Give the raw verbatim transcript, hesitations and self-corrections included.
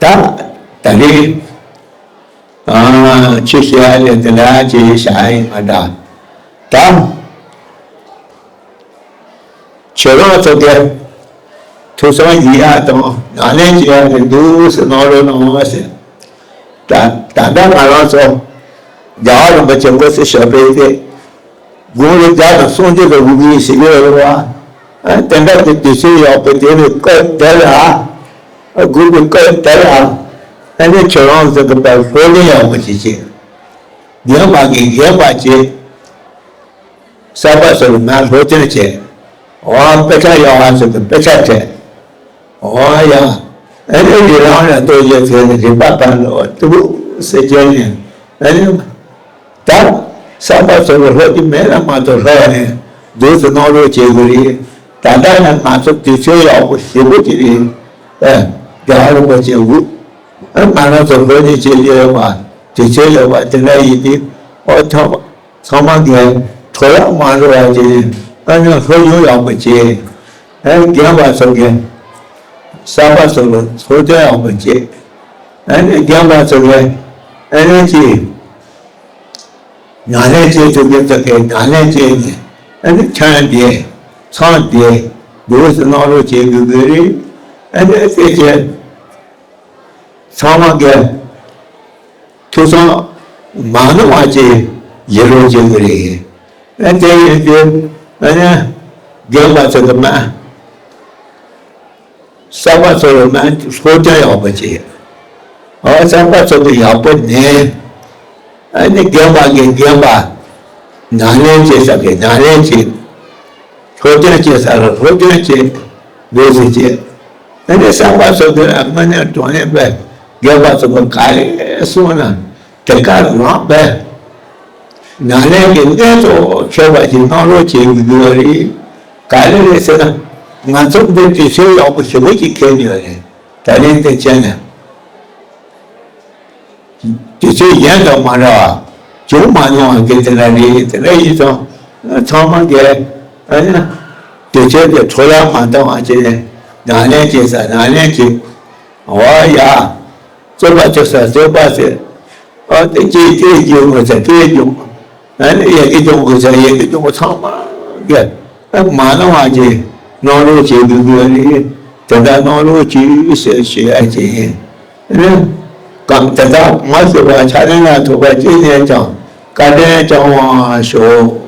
ད་ད་རེས་ཨ་ཆོས་བཤད་ཡ་ལས་དེ་ལ་ཅིག་བྱ་ཡིན་མ་འདྲ། ད་ཁྱོད་རང་ཚོ་གི་ཐུགས་བསམ་ཡིད་ཡ་དང་ཉམས་ལེན་བྱེད་ཡ་གི་འདུག་སེ་གནང་རོགས་གནང་ཟེར། ད་ད་ལྟ་ང་རང་ཚོ་རྒྱལ་བ་རིན་པོ་ཆེ་འོད་ཟེར་ཞབས་པད་དེ་དགུང་ལོ་བརྒྱ་དང་སུམ་ཅུ་ལ་འགྲོ་གི་ཡིན་ཟེར་གྱི་ཡོད་རེད་བ། ཨ་དེ་འདྲ་གི་དུས་ཚོད་ཡག་པོ་དེ་རེད། སྐབས་དེ་ལ་ཨ་སྒུག་པའི་སྐབས་དེ་ལ་ཨ་ནི་ཁྱོད་རང་ཚོ་གི་བར་སློབ་སྦྱོང་ཡག་པོ་བྱེད་ཅིག་རྒན་པ་གིས་རྒན་པ་བྱེད། གསར་པ་ཚོ་ལ་མར་སློབ་སྟོན་བྱེད། འོ་དཔེ་ཆ་ཡག་པ་ཚོ་གི་དཔེ་ཆ་སྤྲད། འོ་ཡ། ཨ་ནི་རི་རང་ལ་ལྟོ་རྒྱག་ཚེ་ནི་རི་པགས་པ་ལོ་ཏུ་སེ་བྱས་ནས་ཨ་ནི། ད་གསར་པ་ཚོ་ལ་སློབ་རྒྱུ་མེད་ན་མ་གཏོགས་ལྷོད་ནས་འདུག་སེ་གནང་རོགས་བྱེད་དགོས་རེད། ད་ལྟ་ཡང་ང་ཚོ་དུས་ཚོད་ཡག་པོ་ཞེ་པོ་ཅིག་རེད། ཨ་རྒྱལ་བ་རིན་པོ་ཆེ་དབུས་ཨ་ང་རང་ཚོ་སློབ་གཉེར་བྱེད་ཀྱི་ཡོད་པ་དུས་ཚོད་ཡོད་པ་དེ་འདྲ་ཡིན་དུས་ཨོ་ཐོག་ཚང་མ་གིས་འཕྲོ་བརླག་མ་འགྲོ་བ་བྱས་ནས་ཨ་ནི་སློབ་སྦྱོང་ཡག་པོ་བྱེད། ཨ་རྒན་པ་ཚོ་གིས་གསར་པ་ཚོ་ལ་སློབ་སྟོན་ཡག་པོ་བྱེད། ཨ་ནི་རྒན་པ་ཚོ་གིས་ཨ་ནི་ཅིག་ཉམས་ལེན་བྱེད་ཐུབ་མཁན་ཚོ་གིས་ཉམས་ལེན་བྱས་ནས་ཨ་ནི་ཁྱོན་བསྡད་ཚང་བསྡད་འདུག་སེ་གནང་རོགས་བྱེད་དགོས་ཀྱི་རེད། ཨ་ནི་དེ་བྱས། ཚང་མ་གིས་ཐུགས་བསམ་མ་ནོར་བ་ཅིག་བཞེས་རོགས་བྱེད་དགོས་རེད། ཨ་དེ་ཡིན་དུས་ཨ་ནི་རྒན་པ་ཚོ་གི་མ་གསར་པ་ཚོ་ལ་མ་སློབ་སྟོན་ཡག་པོ་བྱེད། ཨ་གསར་པ་ཚོ་གི་ཡག་པོ་ནས་ཨ་ནི་རྒན་པ་གིས་རྒན་པ་ཉམས་ལེན་བྱེད་ས་གི་ཉམས་ལེན་བྱེད། སློབ་སྟོན་བྱེད་ས་ལ་སློབ་སྟོན་བྱེད་འདུག་ཟེར་གྱི། ཨ་ནི་གསར་པ་ཚོ་གི་དངོས་གནས་དྲང་གནས་པའི་རྒན་པ་ཚོ་གི་ག་རེ་གསུངས་ན་དེ་ག་རང་པའི་ཉམས་ལེན་གྱི་གནད་ཐོག་ཤོར་བ་ཞིག་གནང་རོགས་བྱེད་དགོས་ཀྱི་ཡོད་རེད། ག་རེ་རེད་ཟེར་ན་ང་ཚོ་འདི་དུས་ཚོད་ཡག་པོ་ཞེ་པོ་ཅིག་འཁེལ་ཡོད་རེད། ད་རིང་འདི་བྱས་ནས། དུས་ཚོད་གཞན་དང་མ་འདྲ་བ་བྱུང་མ་མྱོང་བ་གི་དེ་འདྲ་རེད། དེ་འདྲ་ཡིན་ཙང་ཚང་མ་གིས་ཨ་ནི་དུས་ཚོད་དེ་འཕྲོ་བརླག་མ་བཏང་བ་བྱས་ནས་ཉམས་ལེན་བྱེད་ས་ཉམས་ལེན་བྱེད། འོ་ཡ། རྩོད་པ་རྩོད་ས་རྩོད་པ་ཟེར། ཨ་དེ་སྐད་སྐད་སྐྱོན་དགོས་ས་སྐད་སྐྱོན། ཨ་ནི་ཡ་གི་སྐྱོན་དགོས་ས་ཡ་གི་སྐྱོན་དགོས། ཚང་མ་གིས་ཨ་མ་ནོར་བ་ཅིག་གནང་རོགས་བྱེད་དགོས་ཀྱི་ཡོད་རེད། དེ་འདྲ་གནང་རོགས་བྱེད་ཟེར་ཞུ་ཡ་ཅིག་ཡིན། ཨ་ནི་གང་དེ་དག་མ་ཞུ་བར་ཕྱག་ལེན་ལ་ཐུག་པ་ཅི་ནས་ཀྱང་བཀའ་དྲིན་སྐྱོང་བར་ཤོག།